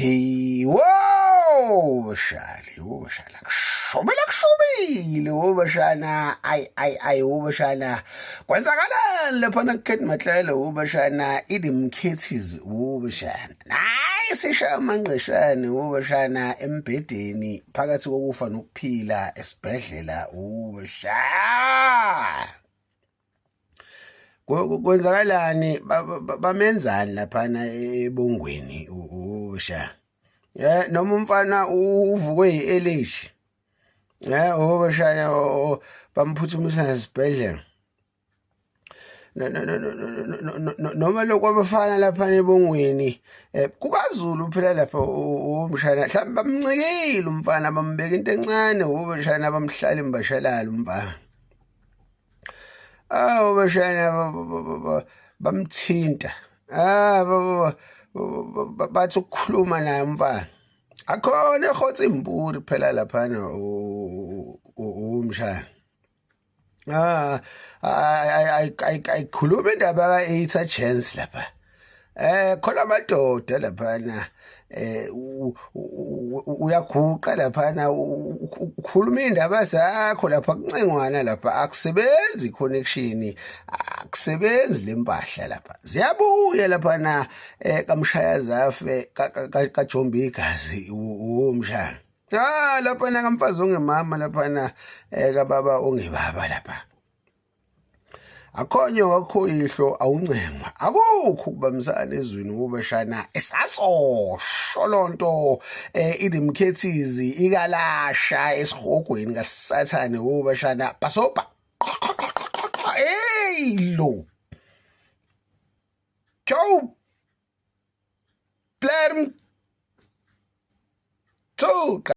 Hey, wow, bashali, bashana. Kushobela kushobile, bashana. Ay ay ay, bashana. Kwenzakalani lapha na Kate Matlala, bashana, idimkhethiz, bashana. Hayi sishaya amanqeshane, bashana embhedeni phakathi kokufa nokuphila esibhedlela, bashana. Kwenzakalani bamenzani laphana ebongweni usha noma umfana uvukwe yi-eleji obashana bamphuthumisa esibhedlela noma lokhu abafana laphana ebongweni kukaZulu phela lapha umshana mhlawumbe bamncikile umfana bambeka into encane ubashana bamhlala imbashalala umfana. Awu bashana bamthinta. Ah bathi ukukhuluma naye umfana. Akhona ehotsa imburi phela laphana umshana. Ah ayikhuluma indaba ka-Either Chance lapha. Khona amadoda laphana uyaguqa laphana ukhuluma indaba zakho lapha kuncengwana lapha akusebenzi connection akusebenzi lempahla lapha ziyabuya laphana kamshaya zafe kajomba igazi umshana ah laphana kamfazi ongemama laphana kababa ongebaba lapha. Akhonye wakho yihlo awuncengwa akukho ukubambisana ezwini ukubeshana esasosho lonto idimkhethizi ikalasha esihogweni kaSathane ukubeshana basoba hey lo Joe Blerm Tuka.